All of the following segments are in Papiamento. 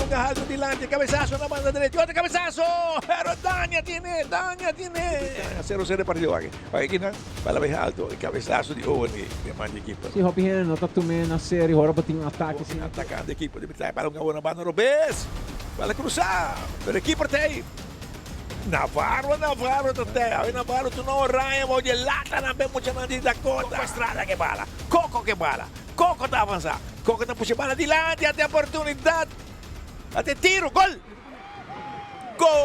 un halto dilanti, cabezazo na banda derecho, otro cabezazo! Pero Dania tiene, Dania tiene! Cero cero e partido aki. Aki kinan, bala bay halto, e cabezazo di Owen di e man di ekipo. Si hopi hende no ta tum'é na serio ora bo tin un atake asina. Atacante ekipo di Britania, bala un gabon na banda robes, bala cruza, pero e keeper ta ey. Navarro, Navarro ta tey, awe Navarro tu no oranje bou dje lata nan pe muchanan di Dakota. Coco Estrada ke bala, Coco ke bala. Coco ta avansa. Coco ta pusha bala dilanti ate oportunidad. Ate tiro. Gol! Gol!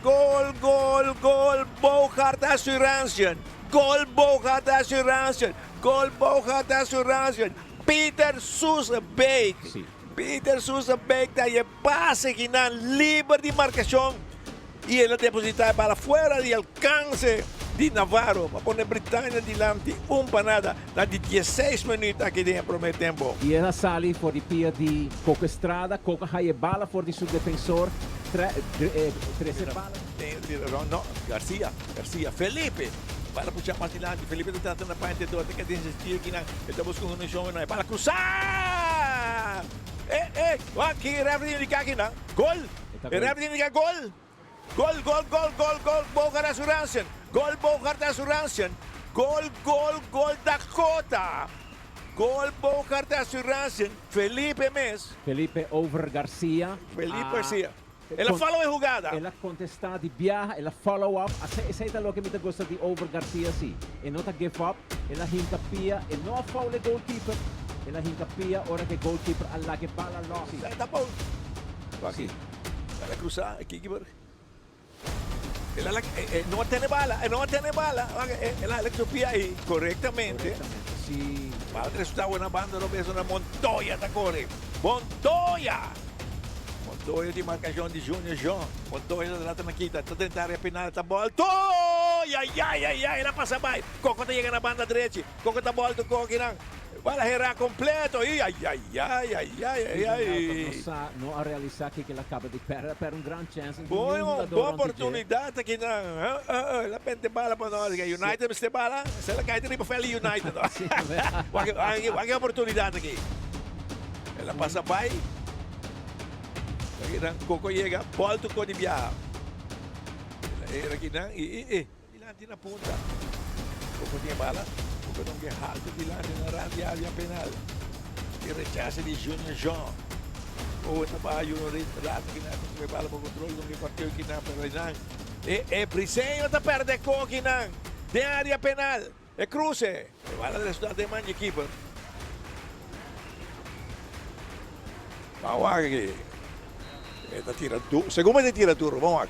Gol! Gol! Gol! Bogart Assurantiën. Gol Bogart Assurantiën. Gol Bogart Assurantiën. Peter Soesebeek. Peter Soesebeek ta e pase kinan liber di marcacion. Y el a deposita e bala fuera di alcance di Navarro pa pone Britania dilanti un pa nada na di dieseis minuut aki den e prome tempo. Y el a sali for di pia di Coco Estrada. Coco a haya e bala for di su defensor, trece bala. No, Garcia, Garcia, Felipe, bala pucha mas dilanti, Felipe ta trata na paña te dor, ta keda insisti akinan, e ta busca un coneccion, e bala cruza! E, e, wak, ki referee indica akinan? Gol! E ref tin indica gol! Gol gol gol gol gol Bogart Assurantiën! Gol Bogart Assurantiën! Gol gol gol Dakota! Gol Bogart Assurantiën! Felipe mes. Felipe over Garcia. Felipe Garcia. El a follow e hugada. El a contesta di biaha, el a follow up. Esey ta loke mi ta gusta di over Garcia si. E no ta give up, el a hinca pia, e no a foul e goalkeeper. El a hinca pia ora cu e goalkeeper a laga e bala los. Ta bon. Aki. El a cruza e keeper. El a e no a tene bala, e no a tene bala. El a su pia ahí correctamente. Correctamente, si. Bala ta resulta buena banda robes ora Montoya ta core. Montoya! Montoya di marcacion di Junior Jean. Montoya ta trata na kita, ta drenta area penal, ta bolto! Yayayayay, el a pasa bay. Coco ta yega na banda drechi. Coco ta bolto cu hokinan. Bala hera completo y ayayay ayayayay. No sa, no a realisa kico el a caba di perde, a perde un gran chance. Bon, un bon oportunidad aki nan. El a bente bala pa nos. United mester bala, se la cay riba veld di United. Wak e oportunidad aki. El a pasa bay. Aki nan Coco yega, bolto cu di biaha. El a hera aki nan y y y. Dilanti na punta. Coco tin e bala. Coco ta un ke halto dilanti na rand di area penal. E rechase di Junior Jean. Coco ta baha Junior Reid rato kinan ta tuma e bala pa control ta un ke partido kinan pero einan e e Briseño ta perde ko kinan den area penal. E cruce. E bala ta resulta den man di e keeper. Ban wak aki. E ta tira duro. Segun mi ta tira duro. Ban wak.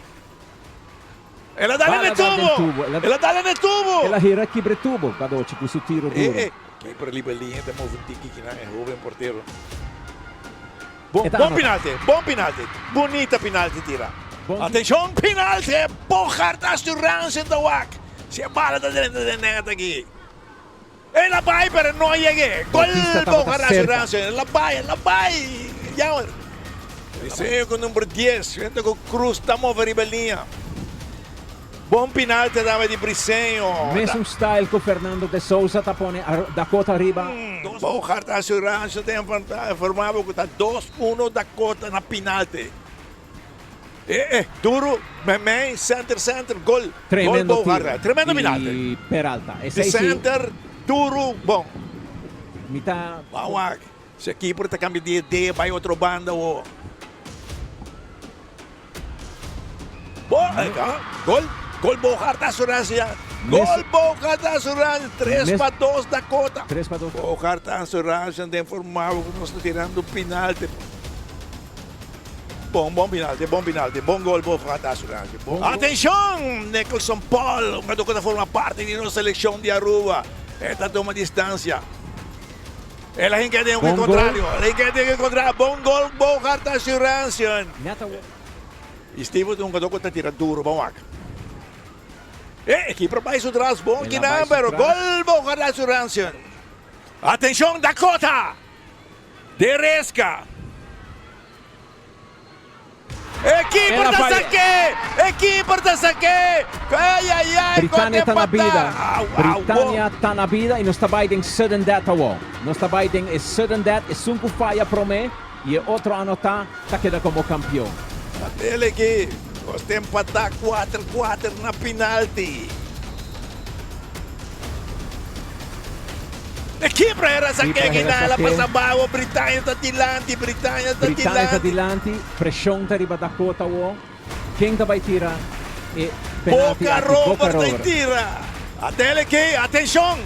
El a dal den e tubo! El a dal den e tubo! El a hera kibra e tubo, Cadochi, cu su tiro duro. E, e, keeper riba liña ta move un tiki kinan, e hoben portero. Bon, bon penalti, bon penalti. Bunita penalti tira. Atencion, penalti! Bogart Assurance ta wak. Si e bala ta drenta den net aki. El a bai pero no a yeg'é. Gol Bogart Assurance. El a bai, el a bai. Jammer. Diseño cu number dies. Siento cu Cruz ta move riba e liña. Bon penalti tambe di Briseño. Mesun style cu Fernando de Souza ta pone Dakota riba. Bogart Assurance ta informa bo cu ta dos uno Dakota na penalti. Eh eh duro memey center center gol. Tremendo gol Bogart. tiro Tremendo penalti. di Peralta. Di Esey si. center duro bon. Mi ta. Ban wak. Si e keeper ta cambia di idea bay otro banda o. Bo gol gol Bogart Asurancia. Gol Bogart Asurancia. Tres pa dos Dakota. Tres pa dos. Bogart Asurancia den formado cu nos ta tirando penalti. Bon bon penalti bon penalti bon gol Bogart Asurancia. Atencion! Nicholson Paul, un hungador cu ta forma parti di nos seleccion di Aruba. E ta tuma distancia. El a hinca den un contrario. El a hinca den un contrario. Bon gol Bogart Asurancia. Y Steven ta un hungador cu ta tira duro. Ban wak. E keeper bay su tras. Bon kinan pero gol Bogart Asurancia. Atencion Dakota! De Resca. E keeper ta sak'é! E keeper ta sak'é! Ay ay ay! Britania ta na bida. Britania ta na bida y nos ta bay den sudden death awor. Nos ta bay den e sudden death, esun cu faya prome y e otro anota ta keda como campeon. Patel aki, nos ta empata kuater kuater na pinalti. E keeper era sak'é kinan, el a pasa baho, Britania ta dilanti, Britania ta dilanti. Britania ta dilanti, presion ta riba Dakota awor. Ken ta bai tira e penalti Boca aki? Boca Rover ta Rover. tira. Atele aki, atencion!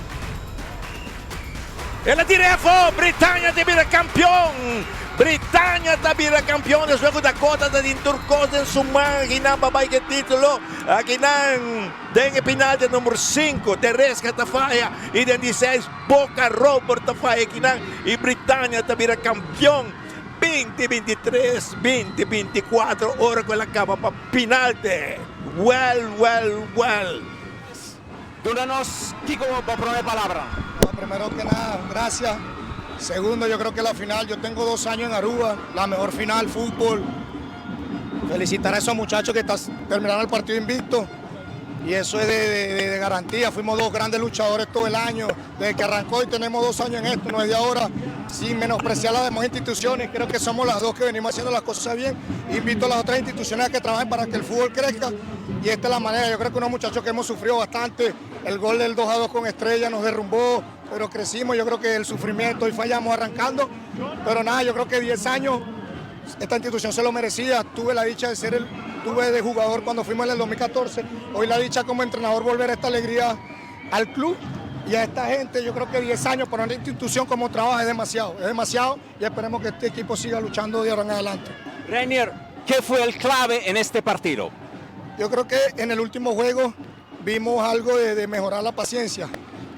El a tira afo, Britania ta bira campeon! Britania ta bira campeon despues cu Dakota ta tin tur cos den su man. Akinan pa bai cu e titulo. Akinan den e penalti number sinku, Tereska ta faya y den di seis Boca Rover ta faya akinan y Britania ta bira campeon. 20 23, 20 24 ora cu el a caba pa pinalte. Well, well, well. Duna nos kico bo prome palabra. Bueno, primero que nada, gracias. Segundo, yo creo que la final, yo tengo 2 años en Aruba, la mejor final, fútbol. Felicitar a esos muchachos que terminaron el partido invicto. Y eso es de garantía. Fuimos 2 grandes luchadores todo el año. Desde que arrancó y tenemos 2 años en esto, no es de ahora. Sin menospreciar las demás instituciones, creo que somos las 2 que venimos haciendo las cosas bien. Invito a las otras instituciones a que trabajen para que el fútbol crezca. Y esta es la manera. Yo creo que unos muchachos que hemos sufrido bastante. El gol del 2-2 con Estrella nos derrumbó, pero crecimos. Yo creo que el sufrimiento, hoy fallamos arrancando. Pero nada, yo creo que 10 años, esta institución se lo merecía. Tuve la dicha de ser el, tuve de jugador cuando fuimos en el 2014. Hoy la dicha como entrenador volver a esta alegría al club y a esta gente. Yo creo que 10 años para una institución como trabaja es demasiado, es demasiado, y esperemos que este equipo siga luchando de ahora en adelante. Reinier, ¿qué fue el clave en este partido? Yo creo que en el último juego vimos algo de mejorar la paciencia.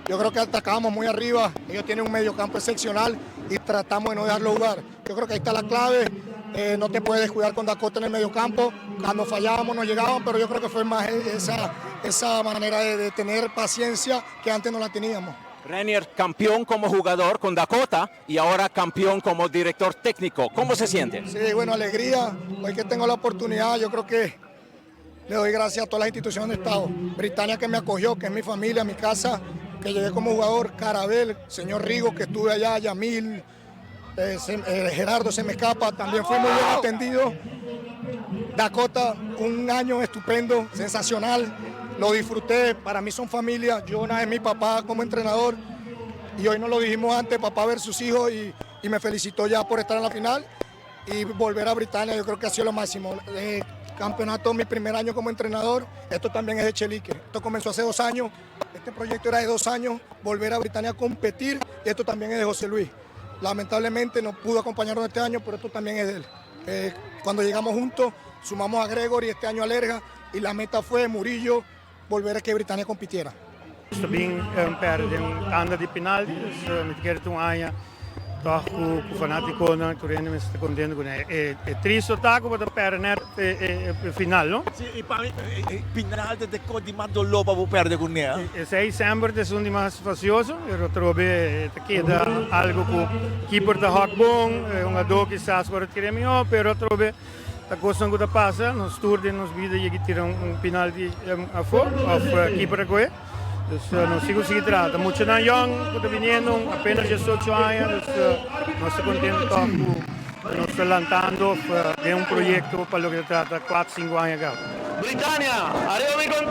Yo creo que atacábamos muy arriba, ellos tienen un mediocampo excepcional y tratamos de no dejarlo jugar. Yo creo que ahí está la clave. No te puedes descuidar con Dakota en el mediocampo. Cuando fallábamos no llegaban, pero yo creo que fue más esa manera de tener paciencia que antes no la teníamos. Reinier, campeón como jugador con Dakota y ahora campeón como director técnico. ¿Cómo se siente? Sí, bueno, alegría. Hoy que tengo la oportunidad, yo creo que le doy gracias a todas las instituciones de Estado. Britania, que me acogió, que es mi familia, mi casa, que llegué como jugador, Carabel, señor Rigo, que estuve allá, Yamil, Gerardo se me escapa, también fue muy bien atendido. Dakota, un año estupendo, sensacional, lo disfruté, para mí son familia, Jonah es mi papá como entrenador y hoy nos lo dijimos antes, papá versus hijo, y me felicitó ya por estar en la final y volver a Britania, yo creo que ha sido lo máximo. Campeonato, mi primer año como entrenador, esto también es de Chelique, esto comenzó hace 2 años, este proyecto era de 2 años, volver a Britania a competir, y esto también es de José Luis. Lamentablemente no pudo acompañarnos este año, pero esto también es de él. Cuando llegamos juntos, sumamos a Gregory, este año a Lerga, y la meta fue Murillo, volver a que Britania compitiera. Está bien, perde un tanda de penalti, me quiero un año, toch ku fanático, no, corriendo, me está contento con él. Triste taco, pero perde final, no? Sí, y pa mi penalti de Cody Mandolo pa perde con él. 6 december es un día más fastidioso, pero otro vez te queda algo con keeper de hawkbone, un ado quizás por el gremio, pero otro vez la cosa que pasa, nos tour de nos vida y aquí tira un penalti afuera, of keeper de coe. Entonces, no sigo sigue trata. Mucho na young, que está viniendo, apenas 18 años, entonces, no estoy contento con, nos está levantando de un proyecto para lo que se trata, 4, 5 años acá. Britania, arriba mi contento.